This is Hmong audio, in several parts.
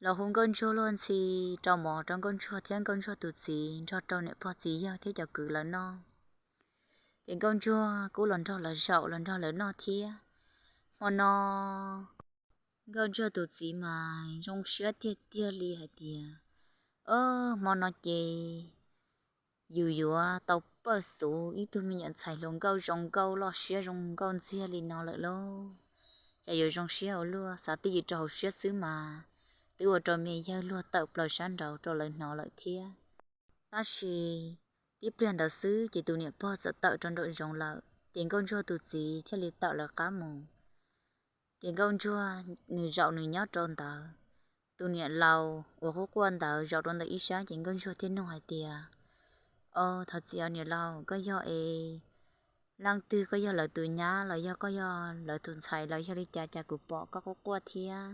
los hu Nkauj Ntsuag luag ntxhi, rau mov rau Nkauj Ntsuag thiab Nkauj Ntsuag tus txiv nrog rau niam pog txiv yawg thiab cov kwv lawv noj. Ces Nkauj Ntsuag kuj los nrog lawv zaum los nrog lawv noj thiab. Hmo no Nkauj Ntsuag tus txiv mas zoo siab tiag tiag li hais tias, o, hmo no ces yus yuav tau pawj xuv ib tug me nyuam ntxhais hluas nkauj zoo nkauj loj siab zoo nkauj ntxiag li no lawm lauj. Cas yuav zoo siab ua luaj, xav twj ywm rau hauv siab xwb mas twb ua rau me yawg luag tawm plaws sab nraud rau lawv hnov lawm thiab. Tab sis tib pliag ntawd xwb ces tus niam pog txawm tawm rau nraum zoov lawm, ces Nkauj Ntsuag tus txiv thiaj li tawm lawv qab mus. Ces Nkauj Ntsuag nws zaum nws nyob rau ntawd, tus niam laus uas quaj quaj ntawd zaum rau ntawm ib sab, ces Nkauj Ntsuag thiaj nug hais tias, o, thov txim os niam laus, koj yog es leej twg, koj yog lawv tus nyab los yog koj yog lawv tus ntxhais los yog li cas, cas kuv pom koj quaj quaj thiab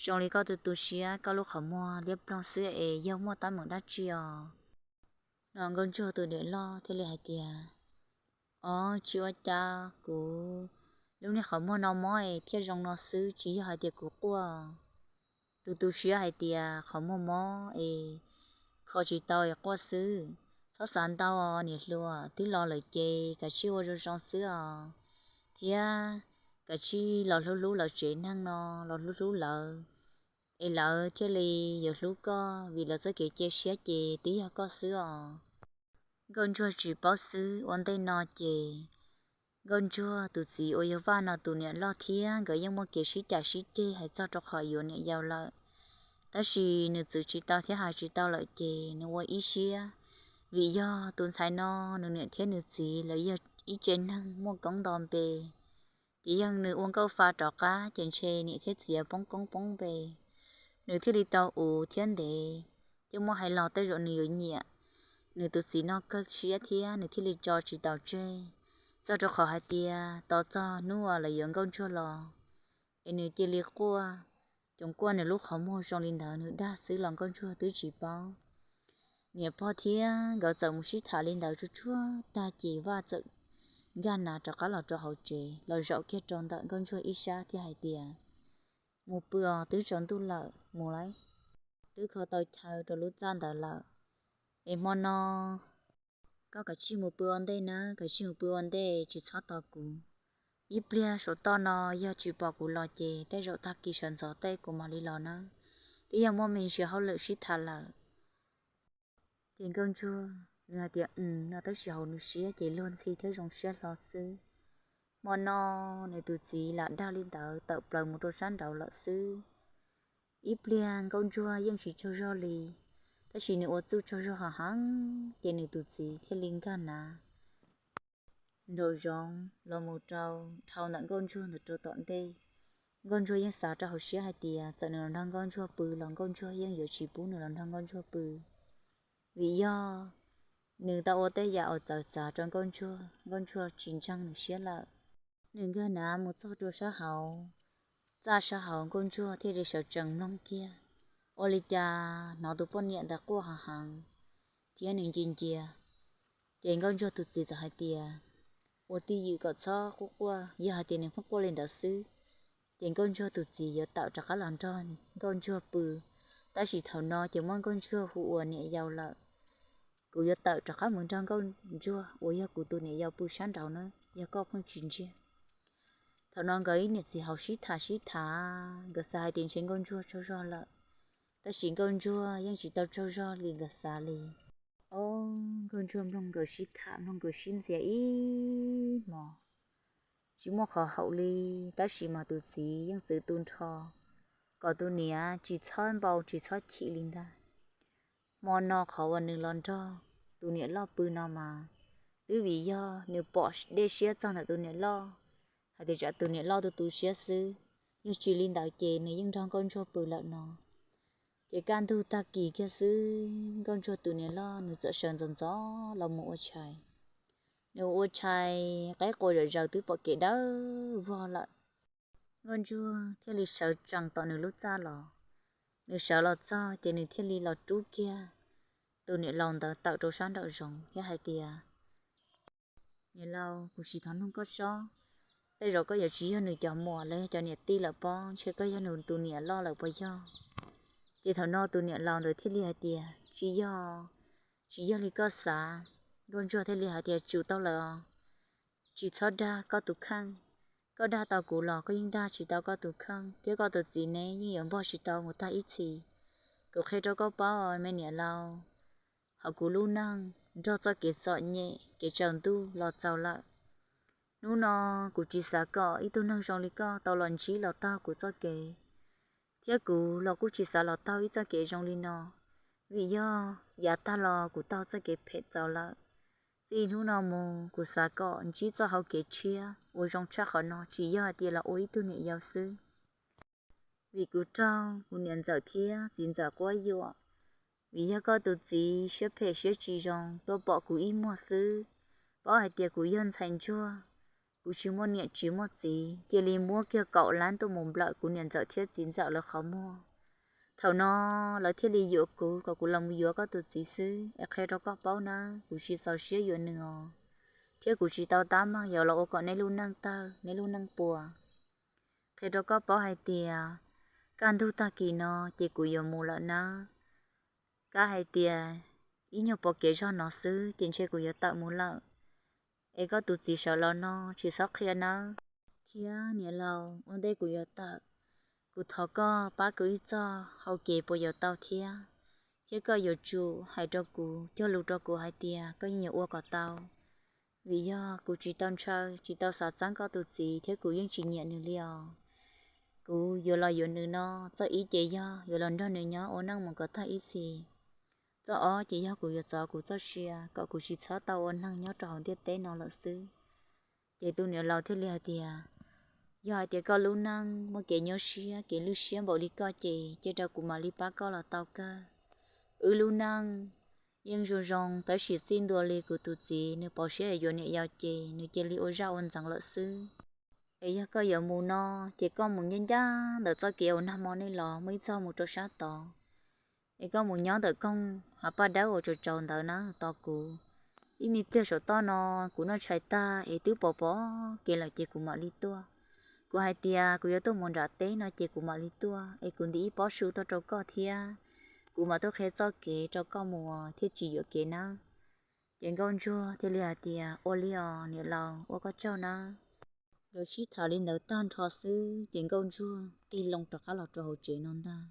zoo li koj tu tu siab, koj lub qhov muag liab ploog xwb es yog muaj teeb meem dab tsi os? No Nkauj Ntsuag tus niam loj thiaj li hais tias, o, tsis ua cas, kuv lub niag qhov muag no mob es thiaj zoo no xwb, tsis yog hais tias kuv quaj. Tu tu siab hais tias qhov muag mob es kho tsis tau es quaj xwb. Txhob xav ntau os niam hluas, twb los lawm ces kav tsij ua zoo zoo xwb os, thiab kav tsij los hlub hlub lawv tsev neeg no, los hlub hlub lawv, es lawv thiaj li yuav hlub koj, vim lawv txoj kev cia siab ces twb yog koj xwb os. Nkauj Ntsuag tsis paub xwb, ua ntej no ces Nkauj Ntsuag tus txiv uas yog Vaj no tus niam loj thiab nkawd yeej muaj kev sib cav sib ceg hais txog rau qhov yuav niam yau lawm. Tab sis nws txwv tsis tau thiab hais tsis tau lawm ces nws ua ib siab, vim yog tus ntxhais no nws niam thiab nws txiv lawv yog ib tsev neeg muaj koob nto npe, ces yog nws ua nkauj fa rov qab ces ntshe niam thiab txiv poob koob poob npe. Nws thiaj li tau ua thiab ntev, thiaj muab hais los tej zaum nws yuav nyiam nws tus txiv no kawg siab thiab nws thiaj li tso tsis tau tseg, txog rau qhov hais tias tos txog hnub uas lawv yuav Nkauj Ntsuag los es nws cia li quaj, coos quaj nws lub qhov muag zoo li ntawd nws dag xwb los Nkauj Ntsuag twb tsis paub. Niam pog thiab nkawd txawm mus sib tham li ntawd tsuag tsuag tag ces Vaj txawm nkag nav rov qab los rau hauv tsev los zaum kiag rau ntawm Nkauj Ntsuag ib sab thiab hais tias, mus pw os, twb tsaus ntuj lawm, mus lauj. Twb kho tau chaw rau lub txaj ntawd lawm, es hmo no koj kav tsij mus pw ua ntej nawb, kav tsij mus pw ua ntej tsis txhob tos kuv. Ib pliag saum toj no yog tsis pom kuv los ces tej zaum tag kis sawv ntxov tej kuv mam li los nawb, twb yog muaj me ntsis hauj lwm sib tham lawm. Ces Nkauj Ntsuag nws hais tias, mm, no tab sis hauv nws siab ces luag ntxhi thiab zoo siab hlo xwb. Hmo no nws tus txiv lam dag li ntawd tawm plaws mus rau sab nraud lawm xwb. Ib pliag Nkauj Ntsuag yeej tsis tsaug zog li, tab sis nws ua txuj tsaug zog heev heev ces nws tus txiv thiaj li nkag nav nraum zoov los mus rau dhau ntawm Nkauj Ntsuag ntawd rau tom ntej. Nkauj Ntsuag yeej xav rau hauv siab hais tias txawm nws los nrog Nkauj Ntsuag pw los Nkauj Ntsuag yeej yuav tsis pub nws los nrog Nkauj Ntsuag pw, vim yog nws tau ua tej yam uas txawv txav rau Nkauj Ntsuag, Nkauj Ntsuag tsis ntseeg nws siab lawm. Nws nkag nav mus txog rau sab hauv txaj sab hauv, Nkauj Ntsuag thiaj li sawv tsees mloog kiag, ua li cas hnov tus poj niam ntawd quaj heev heev thiab nws nci ncia. Ces Nkauj Ntsuag tus txiv txawm hais tias, ua twj ywm kom txhob quaj quaj, yog hais tias nws pheej quaj li ntawd xwb ces Nkauj Ntsuag tus txiv yuav tawm rov qab los nrog Nkauj Ntsuag pw. Tab sis thaum no ces muab Nkauj Ntsuag hu ua niam yau lawm. Kuv yuav tawm rov qab mus nrog Nkauj Ntsuag uas yog kuv tus niam yau pw sab nraud na, yog koj pheej tsis ntsia. Thaum no nkawd ib niam txiv hauv sib tham sib tham, nkawd xav hais tias ntshe Nkauj Ntsuag tsaug zog lawm, tab sis Nkauj Ntsuag yeej tsis tau tsaug zog li nkawd xav li. Ob, Nkauj Ntsuag mloog nkawd sib tham, mloog nkawd sib ntxias ib hmos, tsis muaj qhov haum li, tab sis mas tus txiv yeej txwv tu nrho kom tus niam tsis txhob npau tsis txhob chim li ntag. Hmo no qhov uas nws los nrog tus niam loj pw no mas twb vim yog nws pom dej siab txog ntawm tus niam loj, hais tias tsam tus niam loj tu tu siab xwb, yog tsis li ntawd ces nws yeej nrog Nkauj Ntsuag pw lawm no. Ces kaj ntug tag kis kiag xwb, Nkauj Ntsuag tus niam loj nws txawm sawv ntxov ntxov los mus ua tshais. Nws ua tshais qaib qua zom zaws twb pom kev dawb vog lawm. Nkauj Ntsuag thiaj li sawv tsees tom nws lub txaj los. Nws sawv los txog ces nws thiaj li los rub kiag tus niam laus ntawd tawm rau sab nraum zoov thiab hais tias, niam laus, kuv sim thov nug koj sob, tej zaum koj yuav tsis yog nws cov muam los yog cov niam tij lawm pob, ntshe koj yog nws tus niam loj lawm puas yog? Ces thaum no tus niam laus ntawd thiaj li hais tias, Tsis yog, tsis yog li koj xav. Nkauj Ntsuag thiaj li hais tias, Tsum tau lawm os, tsis txhob dag koj tus kheej. Koj dag tau kuv los koj yeej dag tsis tau koj tus kheej, thiab koj tus txiv neb yeej yuav npog tsis tau mus tag ib txhis. Kuv qhia rau koj paub os me niam laus, hauv kuv lub neej nrog txoj kev txom nyem kev tsaus ntuj los txaus lawm. Hnub no kuv tsis xav kom ib tug neeg zoo li koj tau los ntsib los taug kuv txoj kev, thiab kuv los kuj tsis xav los taug ib txoj kev zoo li no, vim yog yav tag los kuv taug txoj kev phem txaus lawm. Txij hnub no mus kuv xav kom ntsib txoj hau kev tshiab uas zoo tshaj qhov no, tsis yog hais tias los ua ib tug niam yau xwb. Vim kuv raug kuv niam ntxawm thiab txiv ntxawm quab yuam, vim yog koj tus txiv siab phem siab tsis zoo tuaj pom kuv ib muag xwb, paub hais tias kuv yog ntxhais ntsuag, kuv tsis muaj niam tsis muaj txiv, cia li muab kiag kaum lab tuaj mus nplawm kuv niam ntxawm thiab txiv ntxawm lawv qhov muag. Thaum no lawv thiaj li yuam kuv kom kuv los mus yuav koj tus txiv xwb. Es qhia rau koj paub nawb, kuv tsis txaus siab yuav nws os, thiab kuv tsis tau tab meeg yuav los ua kom neb lub neej tawg neb lub neej puas. Qhia rau koj paub hais tias kaj ntug tag kis no ces kuv yuav mus lawm nawb. Kab hais tias ib nyuag pom kev zog no xwb ces ntshe kuv yuav tawm mus lawm. Es koj tus txiv sawv los no tsis txhob qhia nawb. Thiab niam laus, ua ntej kuv yuav tawm, kuv thov koj pab kuv ib txog hau kev puas yuav tau thiab, thiab koj yuav tsum hais rau kuv, cog lus rau kuv hais tias koj yeej yuav ua kom tau. Vim yog kuv tsis tau ntshaw tsis tau xav txeeb koj tus txiv thiab kuv yeej tsis nyiam nws li os. Kuv yuav los yuav nws no, txoj ib ces yog yuav los nrog nws nyob ua neej mus kom tag ib txhis. Txoj ob ces yog kuv yuav txov kuv txoj sia kom kuv tsis txhob tau ua neeg nyob rau hauv ntiaj teb no lawm xwb. Ces tus niam laus thiaj li hais tias, yog hais tias koj lub neej muaj kev nyuaj siab kev lwj siab npaum li koj ces cia rau kuv mam li pab koj los tau kawg. Wb lub neej yeej zoo zoo tab sis txij ntua li kuv tus txiv nws pauv siab yuav niam yau ces nws cia li ua zaj ua ntxeev lawm xwb. Es yog koj yuav mus no ces koj mus ncaj ncaj ntawm txoj kev uas nag hmo nej los muaj ib txog mus rau sab tod. Es koj mus nyob ntawm koog hav paj dawb uas tsaus tsaus ntawd na tos kuv. Ib me pliag saum toj no kuv noj tshais tag es twb pom pom kev lawm ces kuv mam li tuaj. Kuv hais tias kuv yuav tuaj mus nram teb no ces kuv mam li tuaj es kuv ntim ib pob su tuaj rau koj thiab kuv mam tuaj qhia txoj kev rau koj mus thiaj tsis yuam kev nawb. Ces Nkauj Ntsuag thiaj li hais tias, ua li os niam laus, ua koj tsaug nawb. Nkawd sib tham li ntawd tag nrho xwb ces Nkauj Ntsuag tig loo rov qab los rau hauv tsev no ntag,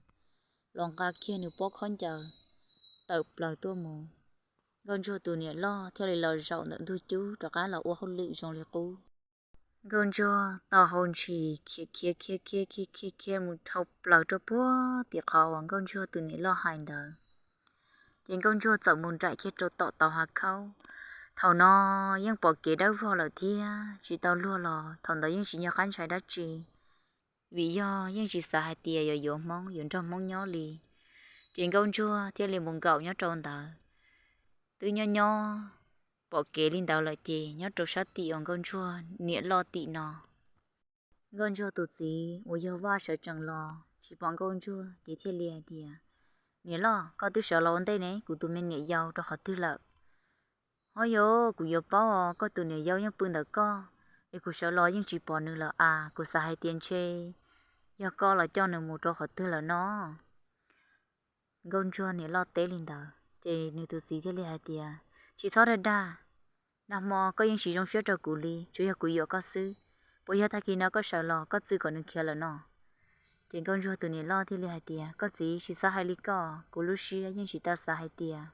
los nqa kiag nws pob khaub ncaws tawm plaws tuaj mus. Nkauj Ntsuag tus niam loj thiaj li los zaum ntawm ntug cub rov qab los ua hauj lwm zoo li qub. Nkauj Ntsuag taug hau ntshis khiav khiav khiav khiav khiav khiav khiav mus dhau plaws rau puag tim qhov uas Nkauj Ntsuag tus niam loj hais ntawd. Ces Nkauj Ntsuag txawm mus nraim kiag rau tom tauv hav khaub. Thaum no yeej pom kev dawb vog lawm thiab tsis tau luag los thaum ntawd yeej tsis nco qab ntshai dab tsi, vim yog yeej tsis xav hais tias yuav yuav Hmoob yuav nrog Hmoob nyob li. Ces Nkauj Ntsuag thiaj li mus nkaum nyob rau ntawd, twb nyob nyob pom kev li ntawd lawm ces nyob rau sab tim uas Nkauj Ntsuag niam loj tim no, Nkauj Ntsuag tus txiv uas yog Vaj sawv tsees los tsis pom Nkauj Ntsuag ces thiaj li hais tias, niam loj, koj twb sawv los ua ntej ne, kuv tus me niam yau rau qhov twg lawm? Ho yog kuv yuav paub os, koj tus niam yau yeej pw ntawm koj, es kuv sawv los yeej tsis pom nws lawm as, kuv xav hais tias ntshe yog koj los coj nws mus rau qhov twg lawm no. Nkauj Ntsuag niam loj teb li ntawd ces nws tus txiv thiaj li hais tias, tsis txhob dag dag, nag hmo koj yeej tsis zoo siab rau kuv li, tsuas yog kuv yuam koj xwb. Puas yog tag kis no koj sawv los koj txwv kom nws khiav lawm no? Ces Nkauj Ntsuag tus niam loj thiaj li hais tias, koj txiv, tsis txhob hais li koj, kuv lub siab yeej tsis tau xav hais tias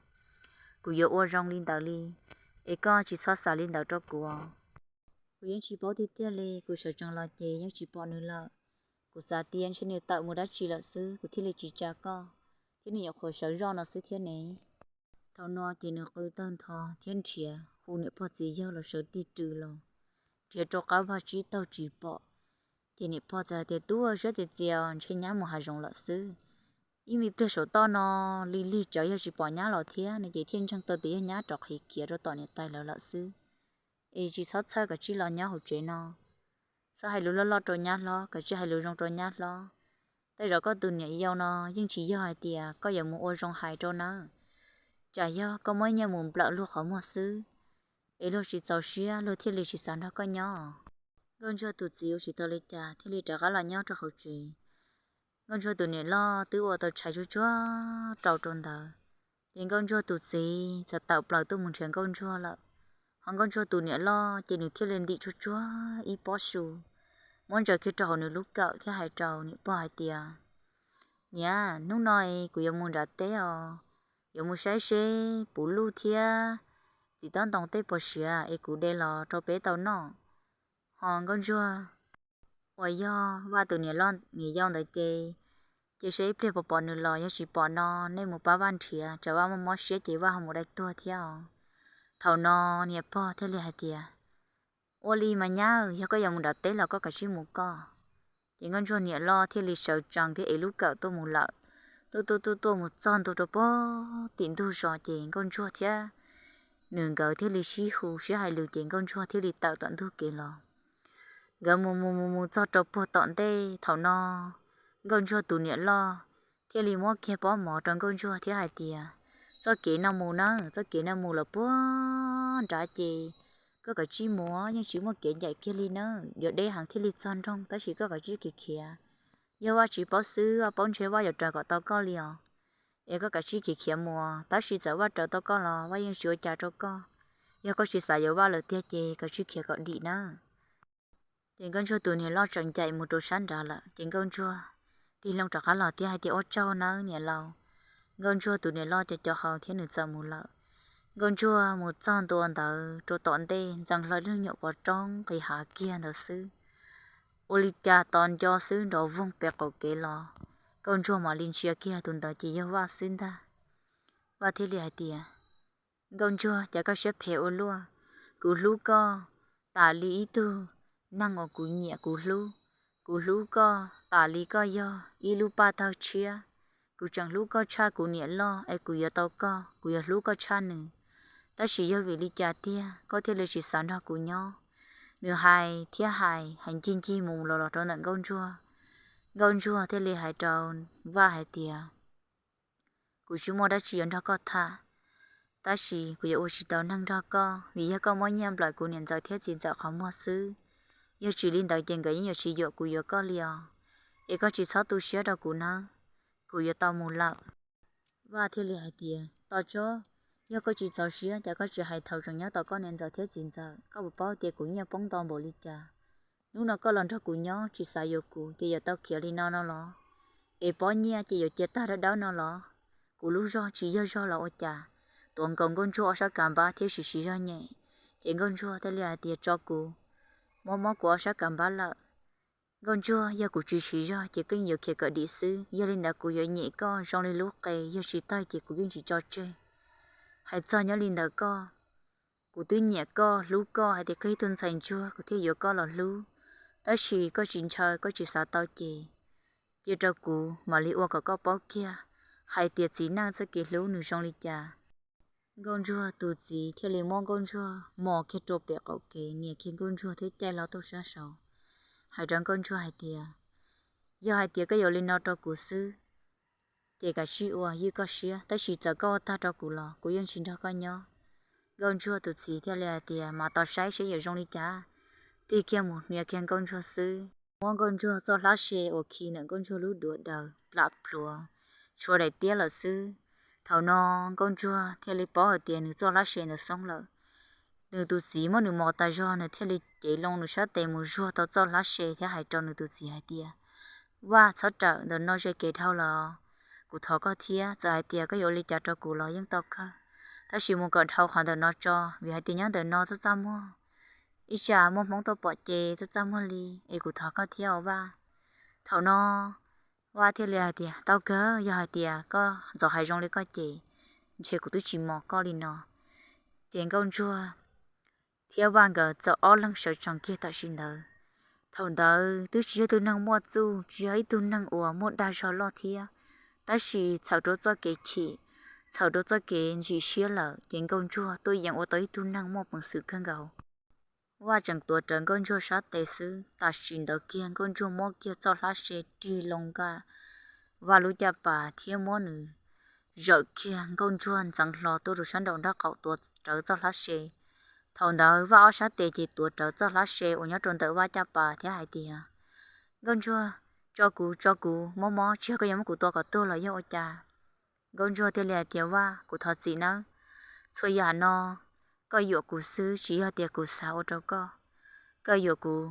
kuv yuav ua zoo li ntawd li, es koj tsis txhob xav li ntawd rau kuv. Kuv yeej tsis paub tiag tiag li, kuv sawv tsees los ces yeej tsis pom nws lawm. Kuv xav tias ntshe nws tawm mus dab tsi lawm xwb kuv thiaj li tsis tsa koj, thiab nws nyuam qhuav sawv zoj no xwb thiab ne. Thaum no ces nws qw tawg ntho thiab nrhiav hu niam pog txiv yawg los sawv tig rw los, nrhiav rau qab vaj tsib taug tsis pom. Ces niam pog txawm hais tias, tub, siab tias txias ntshe nyab mus hav zoov lawm xwb. Ib me pliag saum toj no lig lig tsawv yog tsis pom nyab los thiab no ces thiaj ntseeg tau tias yog nyab rov qhis khiav rau tom niam tais lawv lawm xwb. Es tsis txhob txhawj, kav tsij los nyob hauv tsev no, txhob hais lus loj loj rau nyab hlob, kav tsij hais lus zoo rau nyab hlob. Tej zaum koj tus niam yau no yeej tsis yog hais tias koj yuav mus ua zoo hais rau nawb, tsam yog koj muab ib nyuag mus nplawm luag qhov muag xwb, es luag tsis txaus siab luag thiaj li tsis xav nrog koj nyob. Nkauj Ntsuag tus txiv ua tsis tau li cas thiaj li rov qab los nyob rau hauv tsev. Nkauj Ntsuag tus niam loj twb ua tau tshais tsuag tsuag rau rau ntawd, ces Nkauj Ntsuag tus txiv txawm tawm plaws tuaj mus nrhiav Nkauj Ntsuag lawm. Ho Nkauj Ntsuag tus niam loj ces nws thiaj li ntim tsuag tsuag ib pob su, muab ntsaws kiag rau hauv nws lub kawm thiab hais rau niam pog hais tias, Niam, hnub no es kuv yuav mus nram teb os, yuav mus saib seb puv luj thiab txiv tob ntoo tej puas siav es kuv de los rau peb tau noj. Ho Nkauj Ntsuag uas yog Vaj tus niam loj niam yau ntawd ces, ces seb ib pliag puas pom nws los, yog tsis pom no nej mus pab Vaj nrhiav, tsam Vaj muaj mob siab ces Vaj ho mus dai tuag thiab os. Thaum no niam pog thiaj li hais tias, Ua li mas nyab, yog koj yuav mus nram teb los koj kav tsij mus koj. Ces Nkauj Ntsuag niam loj thiaj li sawv tsees thiab ev lub kawm tuaj mus lawm. Tuaj tuaj tuaj tuaj mus txog ntua rau pem tim ntug zos ces Nkauj Ntsuag thiab nws nkawd thiaj li sib hu sib hais lus ces Nkauj Ntsuag thiaj li tawm tom ntug kev los. Nkawd mus mus mus mus txog rau puag tom ntej, thaum no Nkauj Ntsuag tus niam loj thiaj li muab kiag pob mov rau Nkauj Ntsuag thiab hais tias, Txoj kev no mus na, txoj kev no mus los puag nrad ces koj kav tsij mus, yeej tsis muaj kev ncaim kiag li na, yuav deb heev thiaj li txog nroog, tab sis koj kav tsij khiav khiav. Yog Vaj tsis paub xwb, Vaj paub ntshe Vaj yuav raws kom tau koj li os. Es koj kav tsij khiav khiav mus, tab sis txawm Vaj raws tau koj los Vaj yeej tsis ua cas rau koj. Yog koj tsis xav yuav Vaj lawm tiag ces kav tsij khiav kom dim na. Ces Nkauj Ntsuag tus niam loj tseem ncaim mus rau sab nrad lawm, ces Nkauj Ntsuag tig loo rov qab los thiab hais tias, Ua tsaug nawb niam laus. Nkauj Ntsuag tus niam loj co co hau thiab nws txawm mus lawm. Nkauj Ntsuag mus txog ntua ntawd rau tom ntej, ntxeev hlo ib lub nyuam pov roob nqis hav kiag ntawd xwb. Ua li cas tos nco xwb nrov voog pem qaum kev los, Nkauj Ntsuag mam li ntsia kiag tus ntawd ces yog Vaj xwb ntag. Vaj thiaj li hais tias, Nkauj Ntsuag, cas koj siab phem ua luaj? Kuv hlub koj tas li ib tug neeg uas kuv nyiam kuv hlub. Kuv hlub koj tas li koj yog ib lub paj tawg tshiab. Kuv tseem hlub koj tshaj kuv niam loj es kuv yuav tau koj, kuv yuav hlub koj tshaj nws. Tab sis yog vim li cas tiag koj thiaj li tsis xav nrog kuv nyob? Nws hais thiab hais, hais ncig ncig mus los los rau ntawm Nkauj Ntsuag. Nkauj Ntsuag thiaj li hais rau Vaj hais tias, Kuv tsis muaj dab tsi yuav nrog koj tham, tab sis kuv yuav ua tsis tau neeg nrog koj, vim yog koj muab nyiaj nplawm kuv niam ntxawm thiab txiv ntxawm qhov muag xwb. Yog tsis li ntawd ces nkawd yeej yuav tsis yuam kuv yuav koj li os. Es koj tsis txhob tu siab rau kuv nawb, kuv yuav tau mus lawm. Vaj thiaj li hais tias, Tos tso, yog koj tsis txaus siab, cas koj tsis hais thaum tseem nyob tos koj niam ntxawm thiab txiv ntxawm? Koj puas paub tias kuv nyiaj poob ntau npaum li cas? Hnub no koj los nrog kuv nyob tsis xav yuav kuv ces yuav tau khiav li no no los? Es pob nyiaj ces yuav cia tag dawb dawb no los? Kuv lub zog tsis yog zog los ua cas, tuav nkaus Nkauj Ntsuag ob sab kav npab thiab siv siv zog nyem. Ces Nkauj Ntsuag thiaj li hais tias, Tso kuv, mob mob kuv ob sab kav npab lawm. Nkauj Ntsuag, yog kuv tsis siv zog ces koj yeej yuav khiav kom dim xwb. Yog li ntawd kuv yuav nyem koj zoo li lub qe, yog tsis tawg ces kuv yeej tsis tso tseg. Hais txog nyob li ntawd koj, kuv twb nyiam koj hlub koj hais tias koj ib tug ntxhais ntsuag kuv thiaj yuav koj los hlub. Tab sis koj tsis ntshaw, koj tsis xav tau ces cia rau kuv mam li ua kom koj paub kiag hais tias txiv neej txoj kev hlub nws zoo li cas. Nkauj Ntsuag tus txiv thiaj li muab Nkauj Ntsuag mos kiag rau pem qaum kev, nias kiag Nkauj Ntsuag thiab caij hlo tuaj sab saud, hais rau Nkauj Ntsuag hais tias, Yog hais tias koj yuav li no rau kuv xwb, ces kav tsij ua, ywj koj siab, tab sis txawm koj ua tag rau kuv los kuv yeej tsis nrog koj nyob. Nkauj Ntsuag tus txiv thiaj li hais tias, Mas tos saib seb yuav zoo li cas, tig kiag mus hnia kiag Nkauj Ntsuag xwb. Muab Nkauj Ntsuag txoj hlab se uas khi ntawm Nkauj Ntsuag lub duav daws plam plhuav tshuav daim tiab lawm xwb. Thaum no Nkauj Ntsuag thiaj li paub hais tias nws txoj hlab se ntawd xoob lawm. Nws tus txiv muab nws mos tas zog, nws thiaj li cev loo nws sab tes mus zuag tau txoj hlab se thiab hais rau nws tus txiv hais tias, Vaj, txhob rawm, ntawm no ze kev dhau los. Kuv thov koj thiab, txawm hais tias koj yuav ua li cas rau kuv los yeej tau kawg, tab sis mus kom dhau qhov ntawm no tso, vim hais tias nyob ntawm no txaj txaj muag, ib tsam muaj hmoob tuaj pom ces txaj txaj muag li, es kuv thov koj thiab os Vaj. Thaum no Vaj thiaj li hais tias, Tau kawg, yog hais tias koj ntxov hais zoo li koj ces ntshe kuv twb tsis mos koj li no. Ces Nkauj Ntsuag thiab Vaj nkawd txawm ob leeg sawv tsees kiag tam sim ntawd. Thaum ntawd twb tsis yog ib tug neeg muaj txuj, tsis yog ib tug neeg uas muaj dag zog loj thiab, tab sis txhawm rau txoj kev chim, txhawm rau txoj kev ntsim siab lawm ces Nkauj Ntsuag tuaj yeem ua tau ib tug neeg muaj peev xwm kawg nkaus. Vaj tseem tuav rawv Nkauj Ntsuag sab tes xwb, tam sim ntawd kiag Nkauj Ntsuag muab kiag txoj hlab se rig loo nqa Vaj lub caj pas thiab muab nws zawm kiag, Nkauj Ntsuag ntxeev hlo tuaj rau sab nraum nraub qaum tuav rawv txoj hlab se. Thaum ntawd Vaj ob sab tes ces tuav rawv txoj hlab se uas nyob rau ntawm Vaj caj pas thiab hais tias, Nkauj Ntsuag, Tso kuv, tso kuv, mob mob, tsis yog koj yuav muab kuv tua kom tuag los yog ua cas? Nkauj Ntsuag thiaj li hais tias, Vaj, kuv thov txim nawb. Txhua yam no koj yuam kuv xwb, tsis yog tias kuv xav ua rau koj. Koj yuam kuv,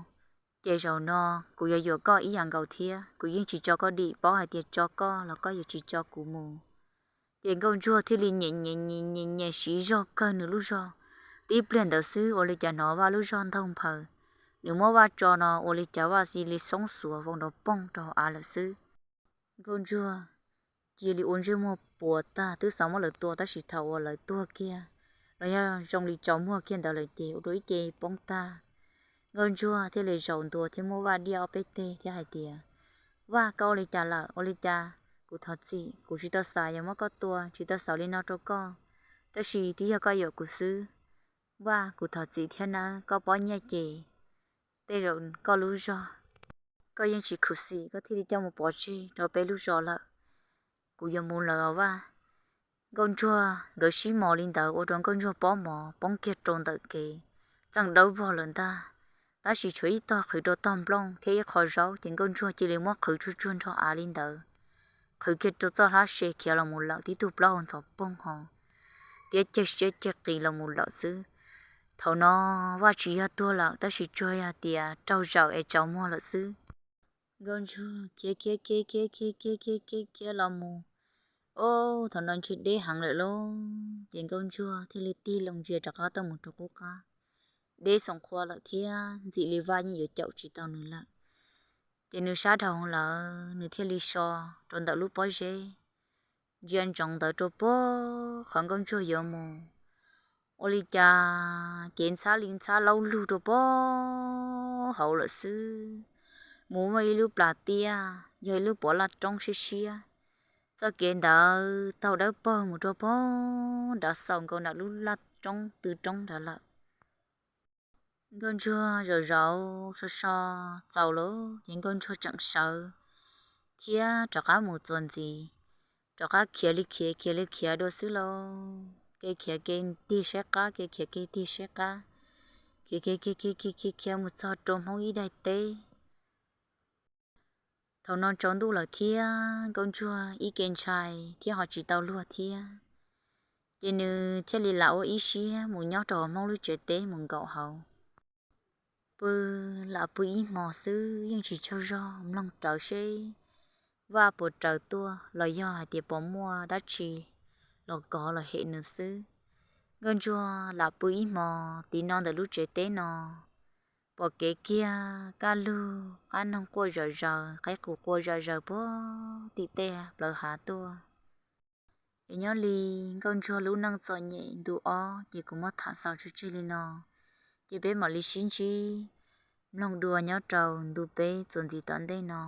ces zaum no kuv yuav yuam koj ib yam nkaus thiab. Kuv yeej tsis tso koj dim, paub hais tias tso koj los koj yuav tsis tso kuv mus. Ces Nkauj Ntsuag thiaj li nyem nyem nyem nyem siv zog kawg nws lub zog. Tib pliag ntawd xwb ua li cas hnov Vaj lub zog ntaug nphaws. Nws muab Vaj tso no ua li cas Vaj cia li xoob xuav vau nrov poog rau hauv av lawm xwb. Nkauj Ntsuag cia li ua ntsej muag puas tag, twb xav muab lawv tua, tab sis thaum uas lawv tuag kiag los yog zoo li tsaus muag kiag ntawd lawm ces ua rau ib ce poob tag. Nkauj Ntsuag thiaj li zaum ntua thiab muab Vaj diaj ob peb teg thiab hais tias, Vaj, koj ua li cas lawm? Ua li cas? Kuv thov txim, kuv tsis tau xav yuav muab koj tua, tsis tau xav li no rau koj, tab sis twb yog koj yuam kuv xwb. Vaj, kuv thov txim thiab nawb, koj pob nyiaj ces tej zaum koj lub zog, koj yeej tsis khuv xim, koj thiaj li coj mus pov tseg rau peb lub zos lawm. Kuv yuav mus lawm os Vaj. Nkauj Ntsuag nkawd sib mos li ntawd ua rau Nkauj Ntsuag pob mos poob kiag rau ntawm kev, txeej dawb vog lawm ntag. Tab sis tshuav ib tog qhwv rau tog nplooj thiab ib qho zaub, ces Nkauj Ntsuag cia li muab qhwv tsuag tsuag nrog av li ntawd, qhwv kiag rau txoj hlab se khiav los mus lawm, tib tug plaub hau ntxhov poog ho tiab ceg siab ceg qis los mus lawm xwb. Thaum no Vaj tsis yog tuag lawm, tab sis tsuas yog tias raug zawm es tsaus muag lawm xwb. Nkauj Ntsuag khiav khiav khiav khiav khiav khiav khiav khiav khiav los mus, o, thaum no ntshe deb heev lawm lauj, ces Nkauj Ntsuag thiaj li tig loo ntsia rov qab tuaj mus rau qub qab. Deb xoom qhua lawm thiab ntxim li Vaj yeej yuav caum tsis tau nws lawm. Ces nws sab dhau lawm, nws thiaj li so rau ntawm lub pob zeb, ntsia ntsoov ntawd rau puag qhov Nkauj Ntsuag yuav mus. Ua li cas kev ntxhab li ntxhab laub lug rau puag hauv lawm xwb, mus muaj ib lub plas tiaj, yog ib lub pov laj roob siab siab. Txoj kev ntawd taug dawb paug mus rau puag nrad, xaus nkaus nram lub laj roob tw roob nrad lawm. Nkauj Ntsuag zaum zaum so so txaus lawm, ces Nkauj Ntsuag tseem sawv thiab rov qab mus txuas ntxiv, rov qab khiav li khiav khiav li khiav dua xwb lauj. Kev khiav kev tig saib qab, kev khiav kev tig saib qab, khiav khiav khiav khiav khiav khiav khiav mus txog rau Hmoob ib daim teb. Thaum no tsaus ntuj lawm thiab Nkauj Ntsuag ib ke ntshai thiab ho tsis tau luag thiab, ces nws thiaj li lam ua ib siab mus nyob rau hauv Hmoob lub tsev teb mus nkaum hauv. Pw lam pw ib hmos xwb yeej tsis tsaug zog, mloog rawv seb Vaj puas raws tuaj los yog hais tias puas muaj dab tsi los kov los hem nws xwb. Nkauj Ntsuag lam pw ib hmos tiv no ntawm lub tsev teb no, pom kev kiag kaj lug qab noog quaj zom zaws, qaib qus qua zom zaws puag tim tej plawv hav tuaj. Es nyob li Nkauj Ntsuag lub neej txom nyem ntu ob ces kuv muab tham xaus tso tseg li no, ces peb mam li sib ntsib mloog dua nyob rau ntu peb txuas ntxiv tom ntej no.